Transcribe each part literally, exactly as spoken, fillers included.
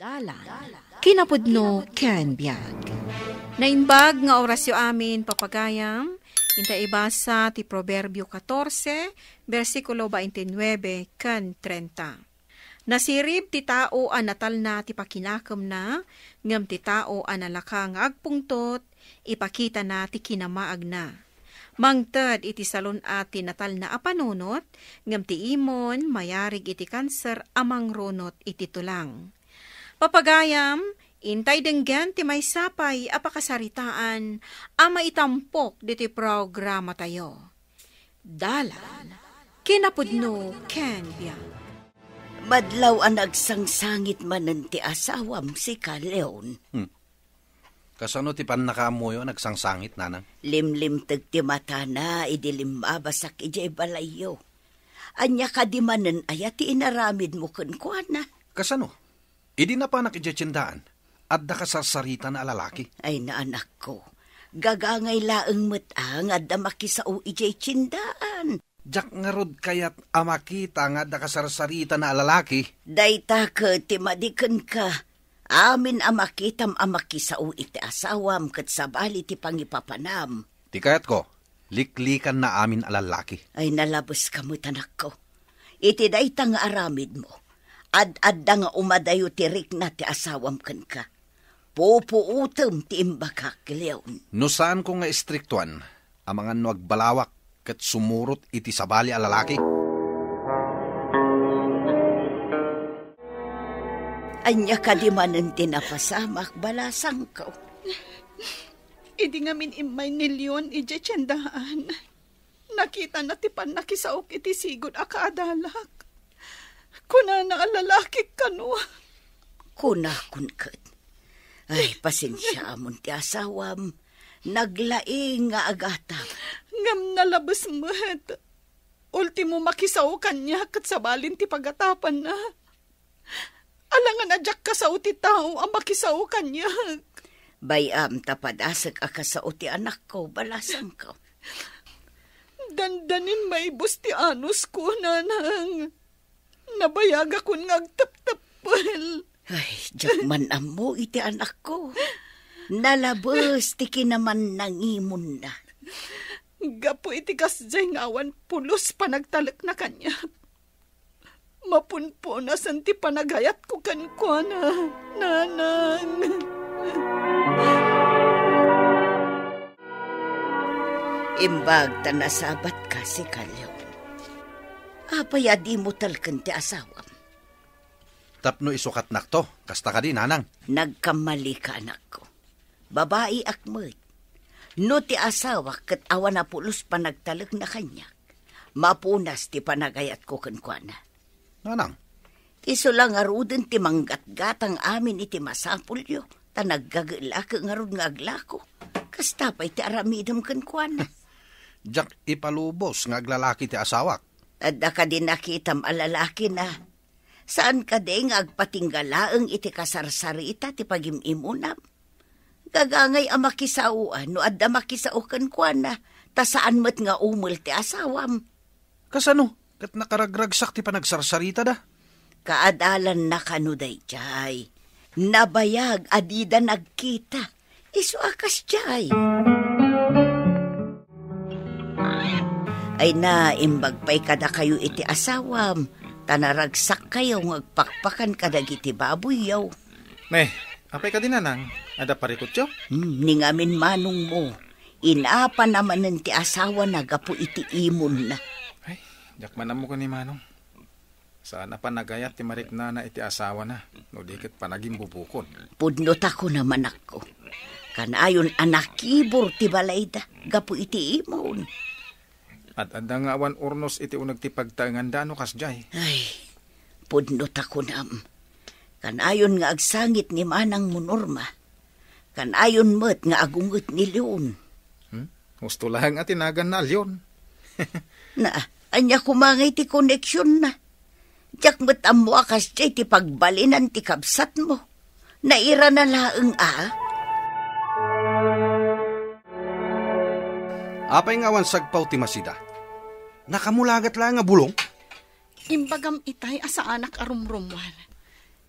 Dalan, kinapudno ken biag. Naimbag nga orasyo amin, papagayam, inta ibasa ti Proverbio katorse, bersikulo baintinuebe ken trenta. Nasirib ti tao a natalna ti pakinakemna, ngem ti tao a nalaka nga agpungtot, ipakitana ti kinamaagna. Mangted iti salun-at ti natalna a panunot, ngem ti imon mayarig iti kanser a mangrunot iti tulang. Papagayam, intay denggen ti maysa pay a pakasaritaan a maitampok ditoy programatayo. Dalan, kinapudno ken biag. Madlaw a nagsangsangit manen ti asawam, sika, Leon. Hmm. Kasano ti pannakaammoyo a nagsangsangit, nanang? Limlimteg ti matana idi limmabasak idiay balayyo. Ania kadi manen aya ti inaramidmo kenkuana? Kasano? Idi napanak idiay tiendaan, adda kasarsaritan a lalaki. Ay, naanakko, gagangay laeng met a nga adda makisao idiay tiendaan. Diak ngarud kayat a makita nga adda kasarsaritan a lalaki. Dayta ket ti madi kenka. Amin a makitam a makisao iti asawam ket sabali ti pangipapanam. Ti kayatko, liklikanna amin a lallaki. Ay, nalabeska met, anakko. Iti dayta nga aramidmo, ad-adda nga umadayo ti rikna ti asawam kenka. Pupuotem ti imbagak, Leon. No saanko nga istriktuan, amangan no agbalawak ket sumurot iti sabali a lalaki. Ania kadi manen ti napasamak, balasangko? Idi ngamin immay ni Leon idiay tiendaan, nakitana ti pannakisaok iti sigud a kaadalak. Kunana a lalakik kano. Kunakon ket. Ay, pasensiaamon ti asawam. Naglaing nga agatang. Ngem nalabes met. Ultimo, makisao kaniak ket sabalin ti pagatapanna. Alangan a diak kasao ti tao a makisao kaniak. Bay-am ta padasek a kasao ti anakko, balasangko. Dandanin maibus ti anusko, nanang. Nabayagakon nga agtepteppel. Ay, diak man ammo iti anakko. Nalabes ti kinamannangimonna. Gapu iti kasdiay nga awan pulos panagtalekna kaniak. Mapunpunasen ti panagayatko kenkuana, nanang. Imbag ta nasabatka, sika, Leon. Apay a dimo talken ti asawam? Tapno isukatnakto, kasta kadi, nanang? Nagkammalika, anakko. Babaiak met. No ti asawak ket awan a pulos panagtalekna kaniak, mapunas ti panagayatko kenkuana. Nanang? Isu la ngaruden ti manggatgatang amin iti masapulyo, ta naggagellake ngarud nga aglako. Kasta pay ti aramidem kenkuana. Diak ipalubos nga aglalaki ti asawak. Adda kadi nakitam a lalakina? Saan kadi nga agpatingga laeng iti kasarsarita ti pagim-imunam? Gagangay a makisao no adda makisao kenkuana, ta saan met nga umel ti asawam. Kasano? Ket nakaragragsak ti panagsarsaritada. Kaadalanna kano daydiay. Nabayag a dida nagkita. Isu a kasdiay. Ay na, imbag pay kadakayo iti asawam, ta naragsakkayo nga agpakpakan kadagiti babuyyo. Ne, apay kadi, nanang? Adda parikutyo? Hmm, ni ngamin manongmo. Inapana manen ti asawana gapu iti imonna. Ay, diak man ammo ken ni manong. Saan a panagayat ti mariknana iti asawana, no di ket panagimbubukon. Pudno ta kunam, anakko. Kanayon a nakibur ti balayda gapu iti imon. Ad-adda nga awan urnos iti uneg ti pagtaenganda no kasdiay. Ay, pudno ta kunam. Kanayon nga agsangit ni manangmo Norma. Kanayon met nga agunget ni Leon. Hmm? Husto laeng a ti naganna a Leon. Na, ania koma ngay ti koneksionna? Diak met ammo a kasdiay ti pagbalinan ti kabsatmo. Nairana laeng a. Apay nga awan sagpaw ti masida? Nakamulagat laeng a bulong? Imbagam itay a saanak a rumrummuar.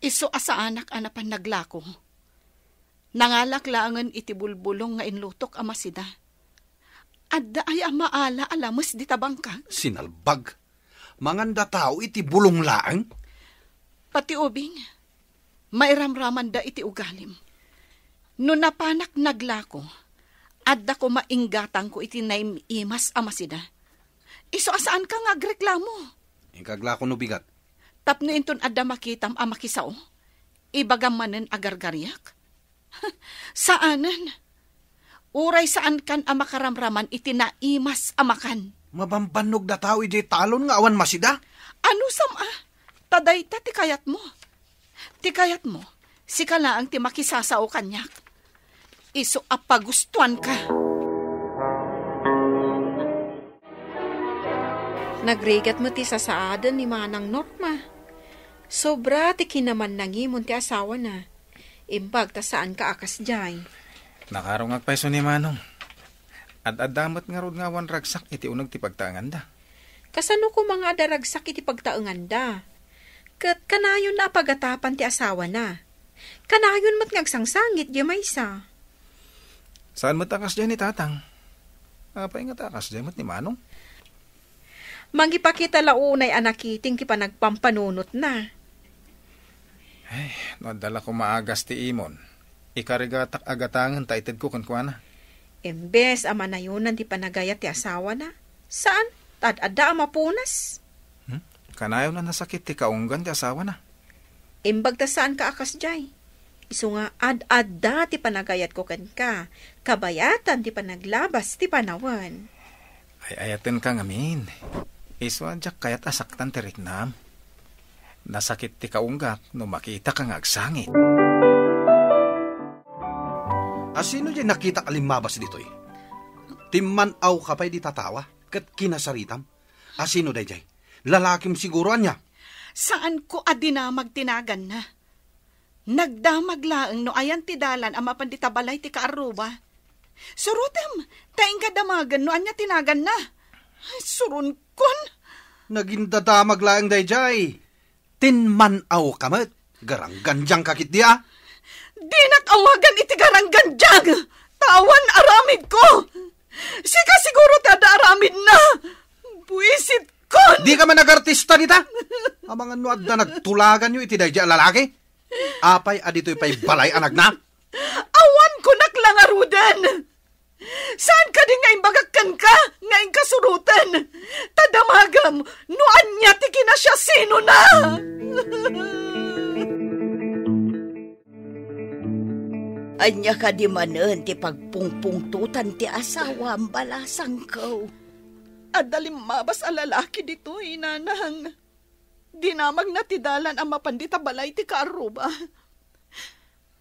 Isu a saanak a napan naglako. Nangalak laengen iti bulbulong nga inlutok a masida. Adda aya a maala a lames dita bangkag? Sinalbag. Manganda tao iti bulong laeng? Pati ubing, mairamramanda iti ugalim. No napanak naglako, adda koma inggatangko iti naim-imas a masida. Isu a saanka nga agreklamo. Inka aglako no bigat. Tapno inton adda makitam a makisao, ibagam manen a gargariak? Saanen. Uray saankan a makaramraman iti naimas a makan. Mabambannog da tao idiay talon nga awan masida? Anusam a? Ta dayta ti kayatmo. Ti kayatmo, sika laeng ti makisasao kaniak. Isu a pagustuanka. Nagrigat met ti sasaaden ni Manang Norma. Sobra ti kinamannangimon ti asawana. Imbag ta saanka a kasdiay. Nakarungag pay isu ni Manong. Ad-adda met ngarud nga awan ragsak iti uneg ti pagtaenganda. Kasano koma nga adda ragsak iti pagtaenganda? Ket kanayon a pagatapan ti asawana. Kanayon met nga agsangsangit diay maysa. Saan met a kasdiay ni Tatang? Apay nga ta a kasdiay met ni Manong? Mangipakita la unay a nakiting ti panagpampanunotna. Ay, no adda la koma a gas ti imon, ikarigatak a gatangen ta itedko kenkuana. Imbes a manayonan ti panagayat ti asawana, saan, ta ad-adda a mapunas. Hmm? Kanayon a nasakit ti kaunggan ti asawana. Imbag ta saanka a kasdiay. Isu nga ad-adda ti panagayatko kenka, kabayatan ti panaglabas ti panawen. Ay-ayatenka ngamin. Isu a diak kayat a saktan ti riknam. Nasakit ti kaunggak no makitaka nga agsangit. Asino diay nakitak a limmabas ditoy? Timman-awka pay di tatawa, ket kinasaritam. Asino daydiay? Lalakim siguro, ania? Saanko a dinamag ti naganna. Nagdamag laeng no ayan ti dalan a mapan dita balay ti kaarruba. Surotem, ta inka damagen no ania ti naganna. Ay, suronkon. Nagindadamag laeng daydiay. Tinman-awka met. Garanggandiangka ketdi a. Dinak awagan iti garanggandiang. Ta awan aramidko. Sika siguro ti adda aramidna. Buisitkon. Dika man agartista dita. Amangan no adda nagtulaganyo iti daydiay a lalaki. Apay a ditoy pay balay a nagna? Awan kunak la ngaruden. Saan kadi nga imbagak kenka nga inka suroten? Ta damagem no ania ti kinasiasinona. Ania kadi manen ti pagpungpungtotan ti asawam, balasangko? Adda limmabas a lalaki ditoy, nanang. Dinamagna ti dalan a mapan dita balay ti kaarruba.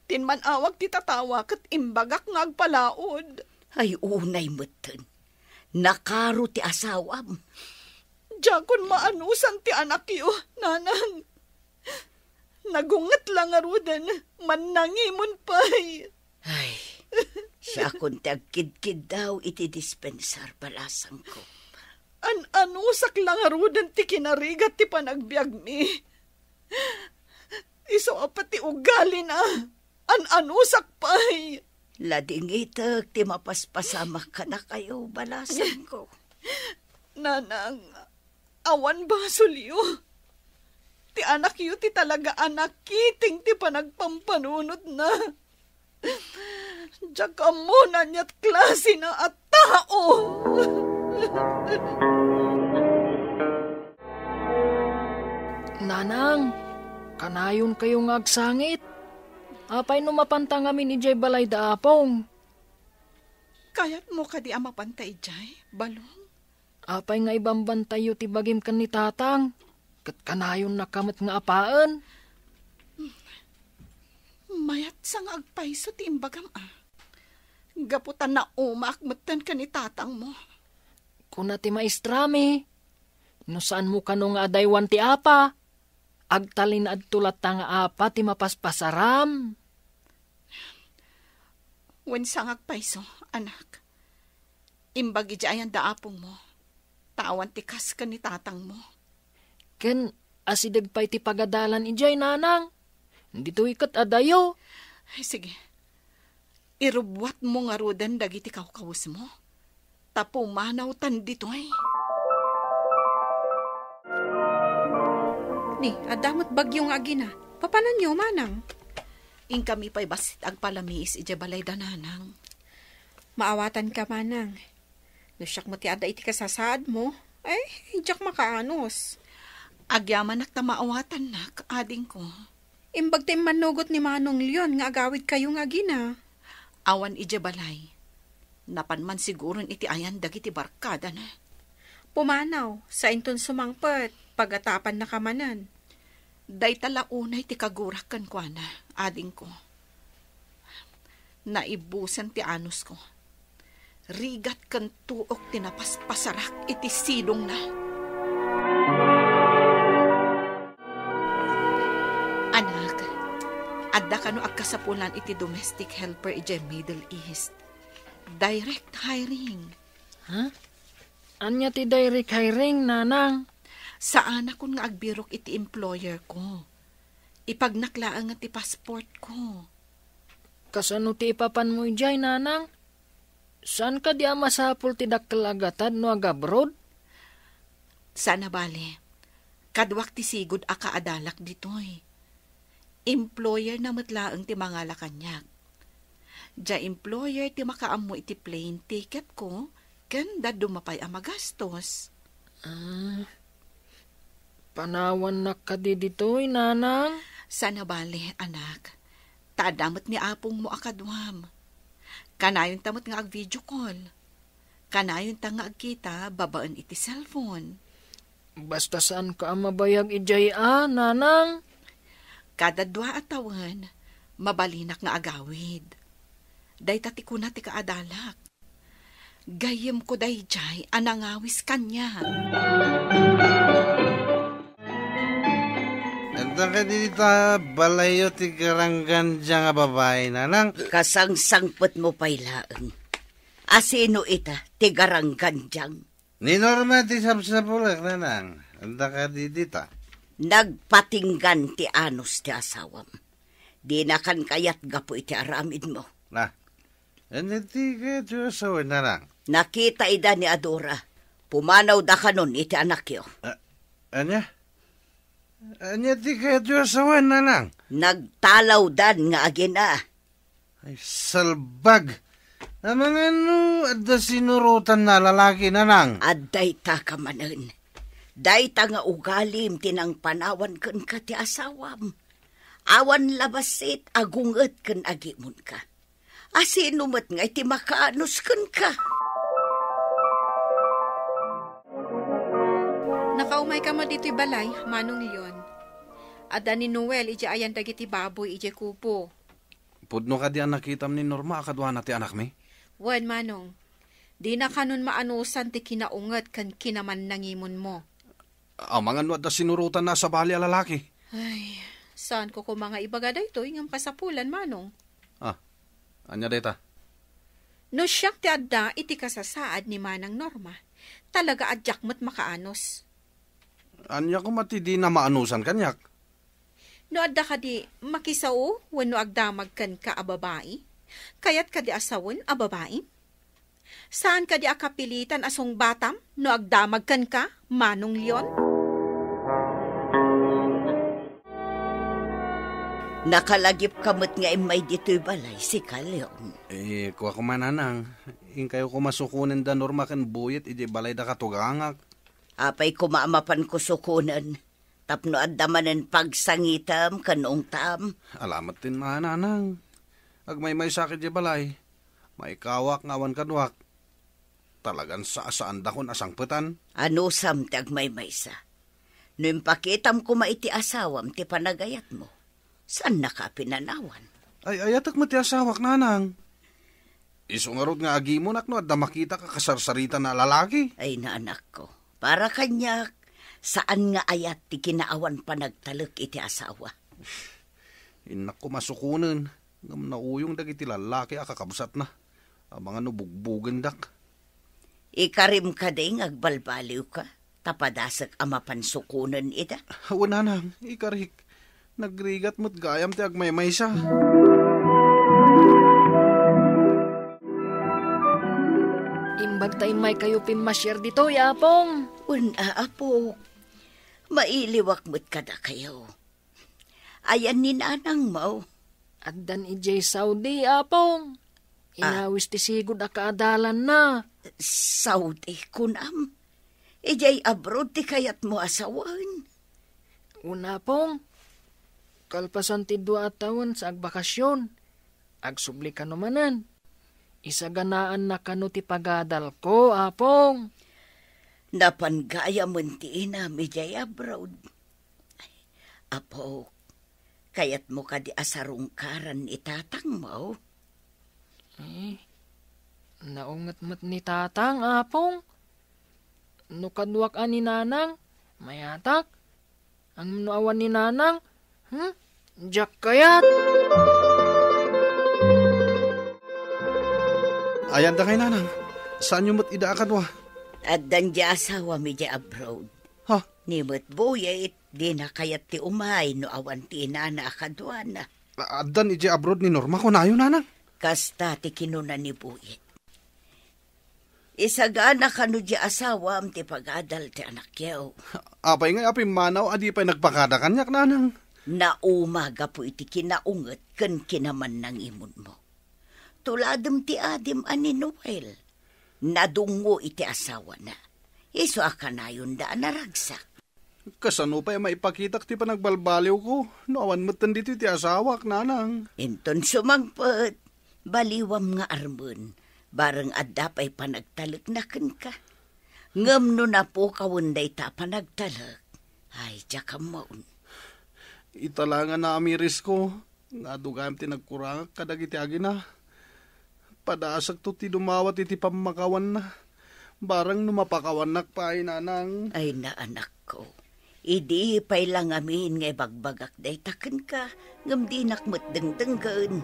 Tinman-awag ti tatawa ket imbagak nga agpalaod. Ay, unay metten. Nakaro ti asawam. Diakon maanusan ti anakyo, nanang. Nagunget la ngaruden, mannangimon pay. Ay, siakon ti agkidkiddaw iti dispensar, balasangko. An-anusak la ngaruden ti kinarigat ti panagbiagmi. Isu a pati ugalina, an-anusak pay. Ladingitek ti mapaspasamak kadakayo, balasangko. Nanang, awan basolyo. Ti anakyo ti talaga a nakiting ti panagpampanunotna. Diak ammo no aniat klasina a tao. Nanang, kanayonkayo nga agsangit. Apay no mapanta ngamin idiay balay da Apong? Kayatmo kadi a mapanta idiay, Balong? Apay nga ibambantayyo ti bagim ken ni Tatang, ket kanayonnaka met nga apaen? Mayat sa nga agpayso ti imbagam a. Gapu ta naumaak metten ken ni Tatangmo. Kuna ti maestrami, no saanmo kano nga adaywan ti apa, agtalinaedto latta nga apa ti mapaspasaram. Wen sa nga agpayso, anak. Imbag idiay ayan da apongmo, ta awan ti kas ken ni tatangmo. Ken asideg pay ti pagadalan idiay, nanang. Ditoy ket adayo. Ay, sige. Irubbuatmo ngaruden dagiti kawkawesmo. Ta pumanawtan ditoy. Ni, adda met bagyo nga agina. Papananyo, manang? Inkami pay bassit agpalamiis idiay balayda, nanang. Maawatanka, manang. No siak met ti adda iti kasasaadmo, ay, diak makaanus. Agyamanak ta maawatannak, adingko. Imbag ta immannugot ni Manong Leon nga agawidkayo nga agina. Awan idiay balay. Napan man siguron iti ayan dagiti barkadana. Pumanaw, sainton sumangpet, pagatapannaka manen. Dayta la unay ti kagurak kenkuana, adingko. Naibusen ti anusko. Rigat ken tuok ti napaspasarak iti sidongna. Anak, adda kano agkasapulan iti domestic helper idiay Middle East. Direct hiring. Ha? Ania ti direct hiring, nanang? Saanakon nga agbirok iti employer ko. Ipagnak laeng ti passport ko. Kasano ti ipapanmo idiay, nanang? Saan kadi a masapul ti dakkel a gatad no agabroad? Saan a bale. Kaduak ti sigud a kaadalak ditoy. Employer na met laeng ti mangala kaniak. Dia employer ti makaammo iti plane ticket ko ken dadduma pay a magastos. Ah, panawannak kadi ditoy, nanang? Saan a bale, anak. Ta adda met ni apongmo a kaduam. Kanayonta met nga ag-video call. Kanayonta nga agkita babaen iti cellphone. Basta saanka a mabayag idiay a, nanang? Kada dua a tawen, mabalinak nga agawid. Dayta ti kuna ti kaadalak. Gayyemko daydiay a nangawis kaniak. Anta kadi dita balayyo ti garanggandia nga babai, nanang? Kasangsangpetmo pay laeng. Asino ita ti garanggandiam? Ni Norma ti sapsapulek, nanang. Anta kadi dita? Nagpatinggan ti anus ti asawam. Dinakan kayat gapu iti aramidmo. Na, ania ti kayatyo a sawen, nanang? Nakita ida ni Adora. Pumanawda kanon iti anakyo. A-, ania? Ania ti kayatyo a sawen, nanang? Nagtalawdan nga agina. Ay, salbag! Amangan no adda sinurotanna a lalaki, nanang? Adda ita ka manen. Dayta nga ugalim ti nangpanawan kenka ti asawam. Awan la bassit a gunget ken agimonka. Asino met ngay ti makaanus kenka? Nakaumayka met ditoy balay, Manong Leon. Adda ni Noel idiay ayan dagiti baboy idiay kubo. Pudno kadi a nakitam ni Norma a kaduana ti anakmi? Wen, Manong. Dina kanon maanusan ti kinaunget ken kinamannangimonmo. Amangan no adda sinurotanna a sabali a lalaki. Ay, saanko koma nga ibaga daytoy ngem kasapulan, Manong. Ah, ania dayta? No siak ti adda iti kasasaad ni Manang Norma, talaga a diak met makaanus. Ania koma ti dina maanusan kaniak? No adda kadi makisao wenno agdamag kenka a babai? Kayat kadi a sawen a babai? Saan kadi a kapilitan a sungbatam no agdamag kenka, Manong Leon? Nakalagipka met nga immay ditoy balay, sika, Leon. Eh, kua koma, nanang. Inkayo koma sukonen da Norma ken Boyet idiay balayda katugangak. Apay koma a mapanko sukonen? Tapno adda manen pagsangitem ken ungtam. Ala met ti nanang. Agmaymaysak idiay balay. Maikawak nga awan kaduak. Talagan sasaandakon a sangpetan. Anusam ti agmaymaysa. No impakitam koma iti asawam ti panagayatmo, saannaka a pinanawan. Ay, ayatek met ti asawak, nanang. Isu ngarud nga agimonak no adda makitak a kasarsaritan a lalaki. Ay, naanakko, para kaniak, saan nga ayat ti kinaawan panagtalek iti asawa. Innak koma sukonen, ngem nauyong dagiti lallaki a kakabsatna. Amangan no bugbugendak. Ikarim kadi nga agbalbaliwka, ta padasek a mapan sukonen ida? Wen, nanang, ikarik. Nagrigat met gayam ti agmaymaysa. Imbag ta immaykayo pimmasiar ditoy, Apong. Wen a, Apo. Mailiwak met kadakayo. Ayan ni Nanangmo? Addan idiay Saudi, Apong. Ah. Inawis ti sigud a kaadalanna. Saudi, kunam? Idiay abroad ti kayatmo a sawen? Wen, Apong. Kalpasan ti dua a tawen sa agbakasyon, agsubli kano manen. Isaganaan na kano ti pagadalko, Apong. Napan gayamen ti inam idiay abroad. Apo, kayatmo kadi a sarungkaran ni tatangmo? Eh, naunget met ni tatang, Apong. No kaduak a ni nanang, mayatak. Ngem no awan ni nanang, hmm? Diak kayat. Ayan da kay nanang. Saanyo met ida a kadua? Addan di asawam idiay abroad. Ha? Ni met Buyet, dina kayat ti umay no awan ti inana a kaduana. A-, addan idiay abroad ni Norma, kunayo, nanang? Kasta ti kinuna ni Buyet. Isagana kano di asawam ti pagadal ti anakyo. Apay ngay a pimmanaw a di pay nagpakada kaniak, nanang? Nauma gapu iti kinaunget ken kinamannangimonmo. Tuladem ti adim a ni Noel. Nadungngo iti asawana. Isu a kanayonda a naragsak. Kasano pay a maipakitak ti panagbalbaliwko no awan metten ditoy ti asawak, nanang? Inton sumangpet, baliwam nga armen, bareng adda pay panagtalekna kenka. Ngem no napukawen dayta a panagtalek, ay, diak ammoon. Ita la nga naamirisko, nga adu gayam ti nagkurangak kadagiti agina. Padasekto ti dumawat iti pammakawanna. Bareng no mapakawannak pay, nanang. Ay, naanakko. Idi pay la ngamin nga ibagbagak dayta kenka, ngem dinak met dengdenggen.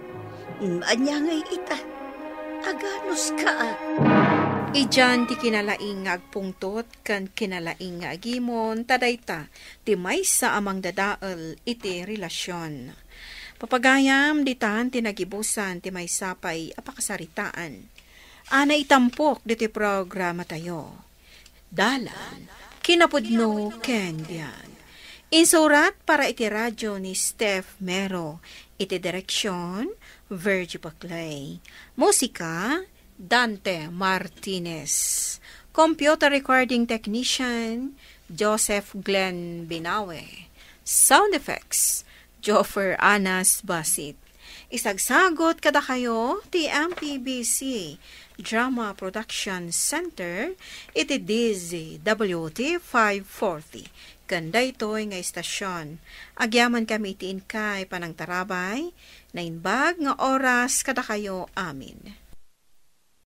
Mm, ania ngay ita? Aganuska. Idian ti kinalaing nga agpungtot ken kinalaing nga agimon, ta dayta ti maysa a mangdadael iti relasion. Papagayam, ditan ti nagibusan ti maysa pay a pakasaritaan a naitampok ditoy programatayo. Dalan, kinapudno ken biag. Insurat para iti radio ni Steph Mero. Iti direksion, Virgie Paclay. Musika, Dante Martinez. Computer recording technician, Joseph Glenn Binawe. Sound effects, Joffer Anas Basit. Isagsagot kadakayo ti M P B C Drama Production Center iti D Z W T five forty. Ken daytoy nga istasion, agyamankami iti inkay panangtarabay, naimbag nga oras kadakayo amin.